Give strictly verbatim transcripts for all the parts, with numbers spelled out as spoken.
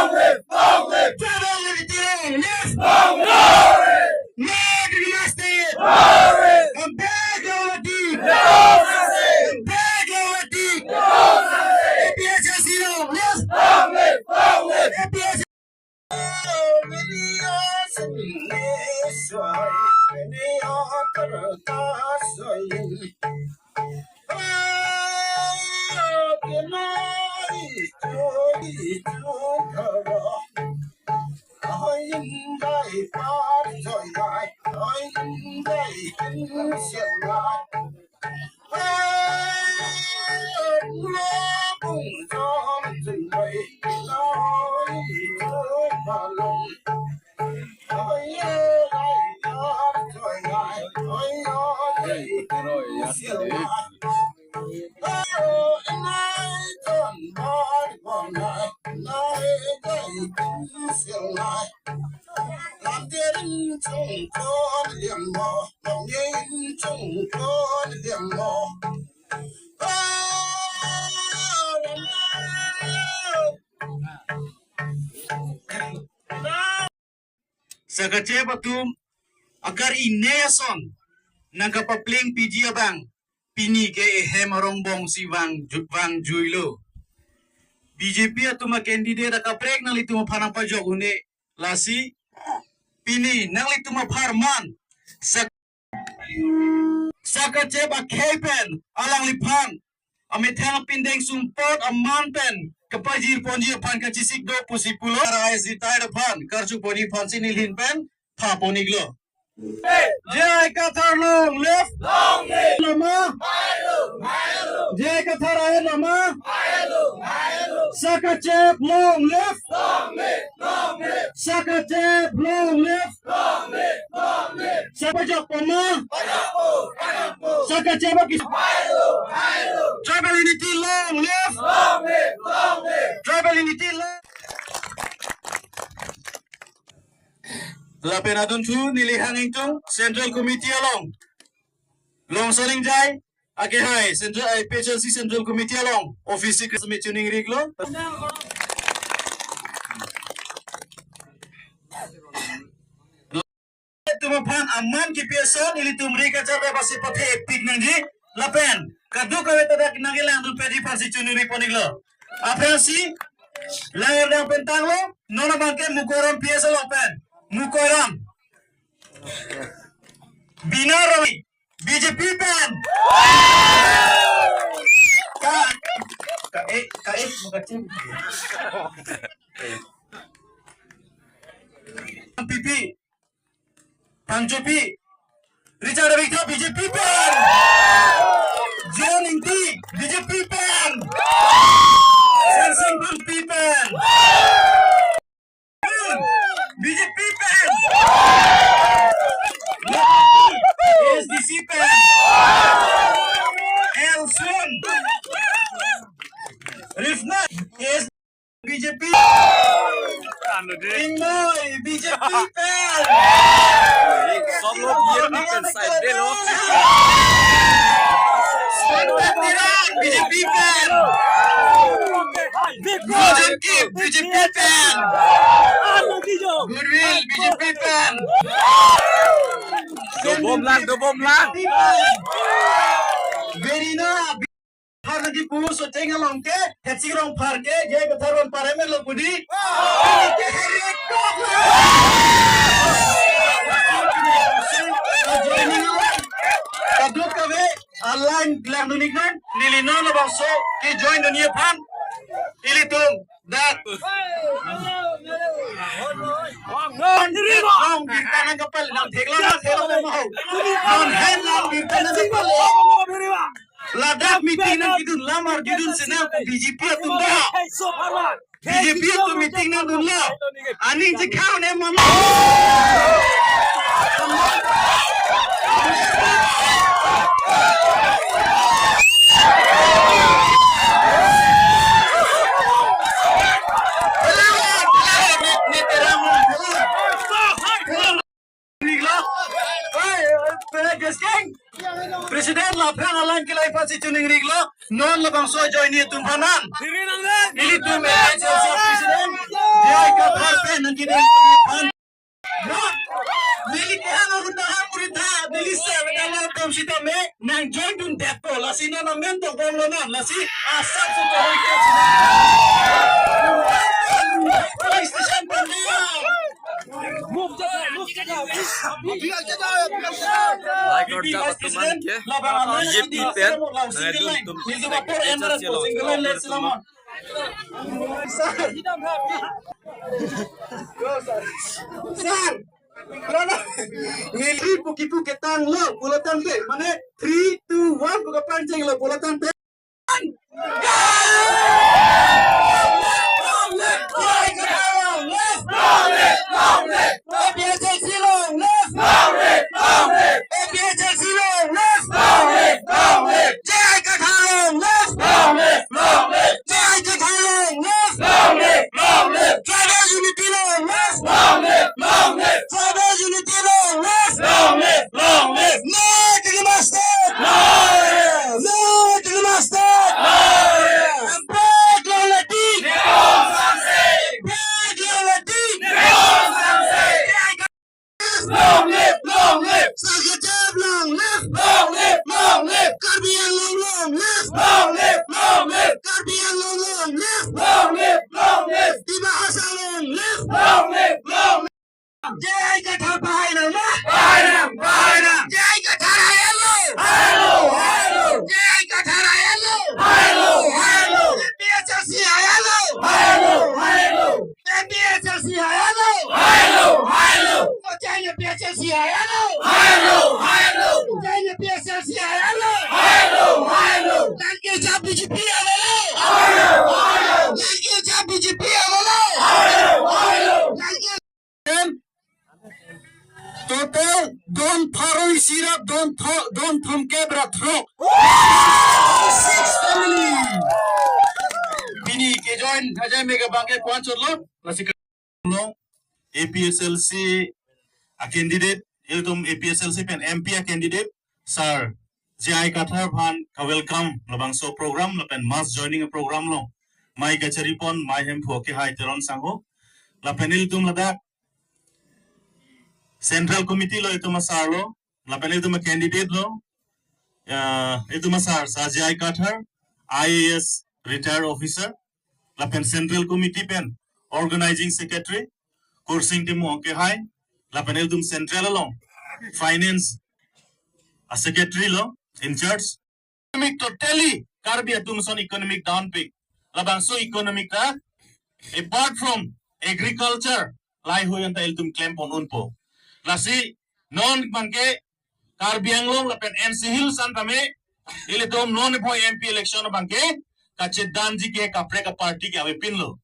Long live! Long live! Tribal unity, long live! Long live! No to the master! Long live! Come back, Lawati! Long live! Come back, Lawati! Long live! A P H L C, long live! Long live! Long live! A P H L C. Sakachep atum akar-i ne ason nangkapapleng piji abang, pini ke ehem arongbong si vang ju-, vangjuilo. B J P atum a-candidate akaprek nanglitum aphan nangpajok un-e, lasi pini nanglitum apharman sak-, sakachep akhei pen alangliphan amethang apindeng sumpot aman pen kapajir ponji aphan kachesik do pusi pulo. Rai retired aphan karju ponji aphan si nelihin pen tha pon-iklo. J I Kathar long live! Long live! Lama! J I Kathar ae lama! Sakachep long live! Long live! Long live! Sakachep long live! Long live! Long live! Sapajok poma! Pajok po! Pajok po! Sakachep akis-, Tribal unity long live! Long live! Long live! Tribal unity long. Lapen adunthu neli hang ingtung Central Committee along Longson Engjai, akehai Central, A P H L C Central Committee along office secretary me chuning riklo. Ilitum aphan aman kipi ason ilitum ri kacharda basi pathe pik nangji lapen kadokave ta dak nangkelang dun pedi aphan si chuning ri pon-iklo. Aphrangsi langerdang pen tanglo, non abang ke Mukoiram P S along pen. Mukoiram. Bina Rami, B J P pen. Ka, ka, eh, ka, eh, makacim. P P. Pangchopi. Richard Abingtha B J P pen. John Ingti B J P pen. Sensing P P pen. B J P pen. A S D C pen. Elson. Rifna. A S B J P. Ingmoi B J P pen. सब लोग ये भी pen side de lo. Tiran B J P pen. Rojan Kip B J P pen. Goodwill B J P pen. Do bom lang, do bom lang. Verena Pharnaki pu Socheng along ke, Hetsing Rongphar ke, J I Kathar pen parliament lo pudi. Kadokave, alang lang dunik non, neli non labangso, ke join dunia phan, ilitum, dak. Long birta nangkepal, nangthek lang, nangthek lang, mau. Non hen long birta nangkepal. Ladak meeting nangkedun lamar kedun sena ko B J P atum dah. B J P atum meeting nangdunlo. Aning chekhau ne mama. Niklo. Hey, President, President laphan alang kelai pasi chuning niklo. Non labangso join ni atum phan an. Ilitum A H L C President, J I Kathar pen nangkedun phan. Neli kehang arun dahang murid ha, neli se, neli alam tom sitame, nang join dun detpo, lasi non amen tok bomlo non, lasi asap su tori ke sina. Police station pen dia. Lai korja batuman ke B J P pen nangdun atum single line, single line, let's selamat. Sir. Sir. Neli puki puki tanglo pulo tangte, mane three, two, one pu kapangchenglo pulo tangte. Long live! Long live! Long live! Long live! Long live! A P H L C long live! Long live! Long live! A P H L C long live! Long live! Long live! J I Kathar long live! Long live! Long live! J I Kathar long live! Long live! Long live! Tribal unity long live! Long live! Long live! Tribal unity long live! Long live! Long live! No to the master! No! No to the master! No! Break long live! Break long live! Long live, long live. Saketep long live. Long live, long live. Karbi Anglong long live. Long live, long live. Karbi Anglong long live. Long live, long live. Dima Hasao long live. Long live, long live. J I Kathar pahai nang ma? Pahai nang, pahai nang. J I Kathar hai lo. Hai lo, hai lo. J I Kathar hai lo. Hai lo, hai lo. A P H L C hai lo. Hai lo, hai lo. A P H L C hai lo. Hai lo, hai lo. Socheng A P H L C hai lo. Hai lo, hai lo. Socheng A P H L C hai lo. Hai lo, hai lo. Nang ke cha B J P hai lo. Hai lo, hai lo. Nang ke cha B J P hai lo. Hai lo, hai lo. Nang ke Total don pharo isi ra don tho-, don thomkep ra throk. Six family. Pini ke join haja mega bangke kwan chotlo. Lasi ka-, A P H L C a candidate, ilitum A P H L C pen M P a candidate, Sir J I Kathar aphan ka welcome labangso program lapen mass joining program lo. Mai kachari pon, mai Hemphu akehai Teron Sangho. Lapen ilitum ladak Central Committee lo itum a sir lo, lapen itum a candidate lo, ya, itum a sir, Sir J I Kathar, I A S retired officer, lapen Central Committee pen Organizing Secretary, Kursing Timung akehai, lapen itum Central along Finance a Secretary lo, in charge, economic totally Karbi atum ason economic down pik. Labangso economic ta, apart from agriculture, laheihui anta ilitum klem pon unpo. Lasi non abangke Karbi Anglong lapen N C Hills an tame ilitum non ipho M P election abangke kachedanji ke kaprek a-party ke avepinlo.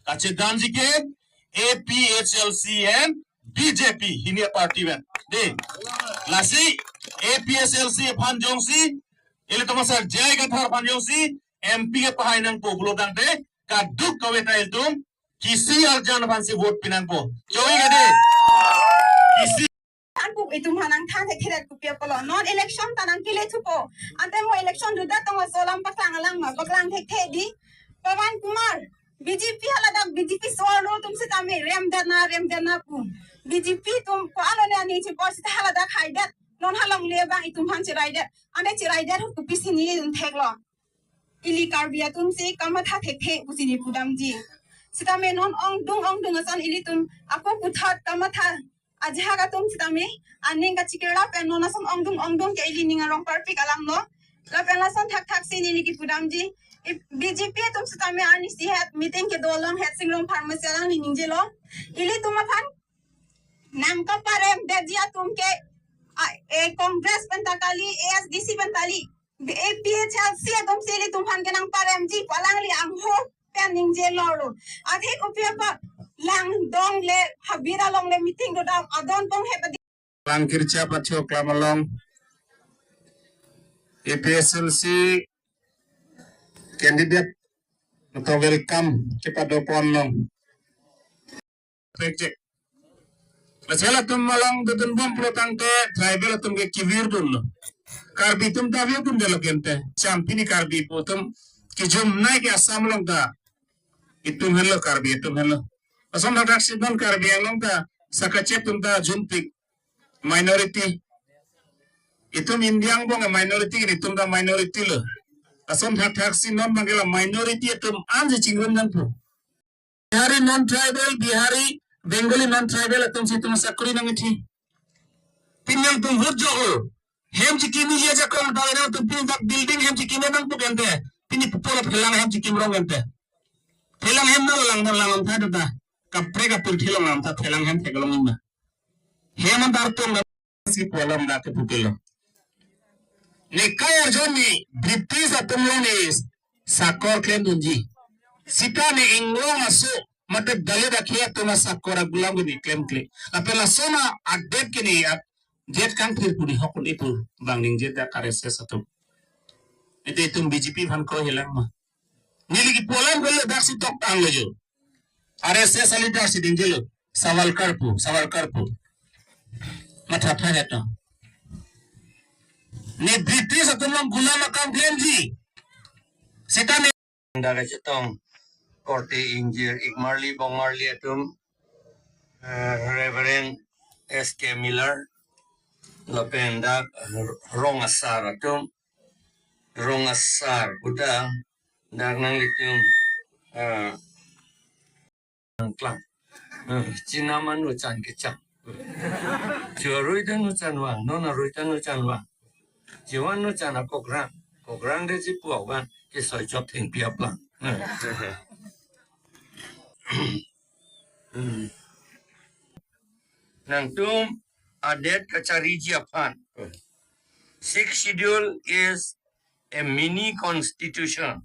Kachedanji ke A P H L C and B J P hini a-party pen. Dei. Lasi A P H L C aphan jongsi ilitum asar J I Kathar aphan jongsi M P kepahai nangpo pulo tangte kadokave ta ilitum kisi arjan aphansi vote pi nangpo. Choi ke dei. Kisi Thanpo, itum aphan nangthan thekthedet kopi apotlo. Non election ta nangkele thupo. Ante mo election duda tong aso alam paklang alang ma, paklang thekthe dei. Pawan Kumar, B J P haladak B J P so-arlo atum sitame remdet na, remdet na pu. B J P atum ko-an lone aning chipo sita haladak haidet. Non halongle abang itum aphan cheraidet. Ante cheraidet ahut kopisi nelitum theklo. Ili Karbi atumsi kamatha thekthe pusi neli pudamji. Sitame non ongdung ongdung ason ilitum ako puthot kamatha ajahak atum sitame aning kachikirla pen non ason ongdung ongdung ke ili ning arong parpik alamlo. Lapen lason thakthaksi neli kipudamji. I-, B J P atum sitame arnisi het meeting kedo along het Singrong Pharmacy along neli ningjelo. Ilitum aphan nangkaparemdetji atum ke, a, eh, Congress pen ta kali, A S D C pen ta kali, A P H L C atumsi ilitum aphan kenangparemji pu alangli angho pen ningjelo. Athe kopi apot langdong le habit along le meeting dodam adon tong he padi. Lang kircha pathiok lam along A P H L C candidate to welcome kepado ponlo. Pekjek. Lasi halatum along dodunbom pulo tangte tribal atum ke kevirdunlo. Karbi atum ta virdundetlo ke ante. Cham pini Karbi pu atum kejumnei ke Assam along ta itum henlo, Karbi atum henlo. Lason thakthak si non Karbi Anglong ta sakachet atum ta jumpik minority. Itum India angbong minority, itum ta minority lo. Lason thakthak si non abangke la minority atum ansi chingrum nangpo. Bihari non-tribal, Bihari, Bengali non-tribal atumsi itum sakori nangkithi. Pini nangtum vote joklo. Hem chikimji ajakong ta nangtum pini dak building hem chikim nangpo ke ante. Pini pupo la phelang hem chikim rong ke ante. Phelang hem na lang lang lang tha ta. Kaprek apirthe along lang tha phelang hem theklong ma. Hem antar tung si pu alam dak kepupilo. Ne kai arjonni British atum along ne sakor klemdunji. Sita ne inglong aso mate Dalit akhei atum asakor agulam ke ne klemkle. Lapen lason adet ke ne adet kangthir pu ne hok un-e pu bang ningjedet R S S atum. Ante itum B J P aphan ko hilang ma. Neli kipu alam ke le dak si toktanglo jo. R S S a-leader si dingjelo. Savarkar pu, Savarkar pu. Matha tha heto. Ne British atum along gulam akam klemji. Sita ne. Dak kachetong korte ingjir ik marli bong marli atum, eh, Reverend S K Miller, lapen dak rong asar atum, rong asar puta dak nanglitum, eh, nangklang. Eh, chinam anu chan kechang. Chu arui ta nu chan vang, non arui ta nu chan vang. Chuan nu chan akokrang. Kokrang de chipu avan, kesoi chot thengpi aplang. Eh. Hmm. Nangtum adet kachariji aphan. Sixth Schedule is a mini constitution.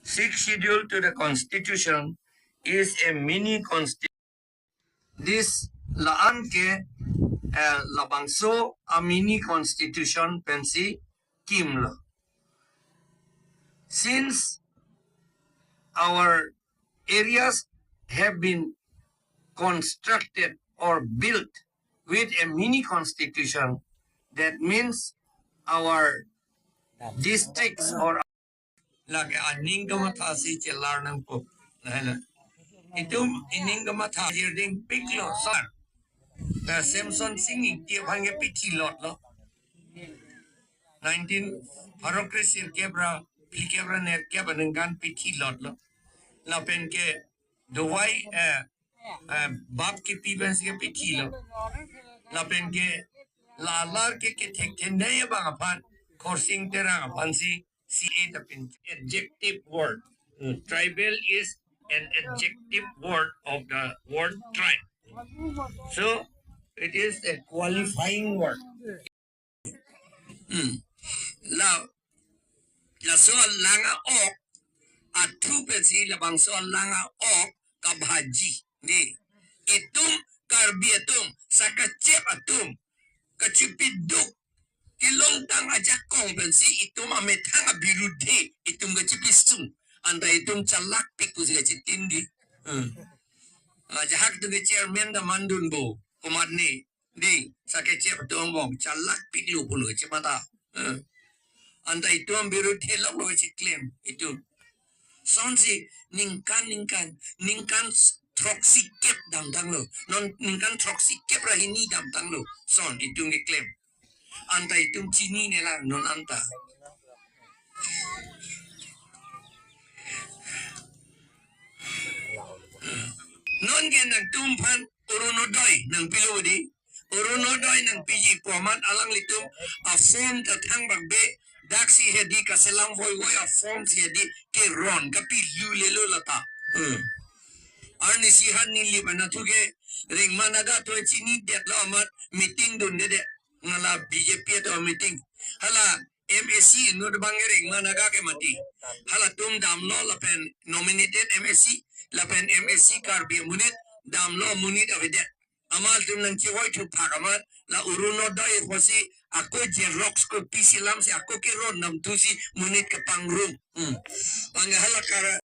Sixth Schedule to the Constitution is a mini constitution. This la-an ke, eh, labangso a-mini constitution pensi kimlo. Since our areas have been constructed or built with a mini constitution, that means our districts or lake aning kamathasi chelar nangpo. Lahelo. Itum ining kamatha jirding piklo sar. Na Semson Sing Ingti aphan ke pithi lotlo. Nineteen, pharo kre sirkep ra phlikep ra nerkep aningkan pithi lotlo. Lapen ke dovai, eh, eh, bap kepi pensi kepithilo. Lapen ke lalar ke kethekthe nei abang aphan Khorsing Terang aphansi C A ta pin. Adjective word. Uh, tribal is an adjective word of the word tribe. So, it is a qualifying word. Hmm. La, laso alang a-ok, athu pensi labangso alang a-ok kabhaji. Dei. Itum Karbi atum, sakachep atum, kachipiduk, kelongtang ajakong pensi itum amethang abirudhe, itum kachipesung. Anta itum chalakpik pusi kachitin dei. Hmm. Ah, ajahak atum ke chairman ta mandunpo, komatne. Dei, sakachep atum angbong, chalakpiklo pulo chimata. Eh. Anta itum birudhe loklo chiklem, itum. Sonsi ningkan ningkan, ningkan s-, throksi kep damtanglo. Non ningkan throksi kep ra hini damtanglo. Son itum keklem. Anta itum chinine lang non anta. Non ke nangtumphan Orunodoi nangpilo dei. Orunodoi nangpiji pu amat alanglitum a-form ta thangbak be, daksi hedi kaselam voivoi a-form si hedi keron kapilulelo lata. Hmm. Arnisi han neli pen athu ke Rengma Naga atum chinidetlo amat meeting dundedet. Hala B J P atum meeting. Hala M A C inut abang ke Rengma Naga ke mati. Halatum damlo lapen nominated M A C, lapen M A C Karbi amonit damlo amonit avedet. Amat atum nangchevoi thuphak amat la Orunodoi apotsi ako xerox copy selamsi ako keron damthusi monit kepangrum. Hmm. Bang hala kara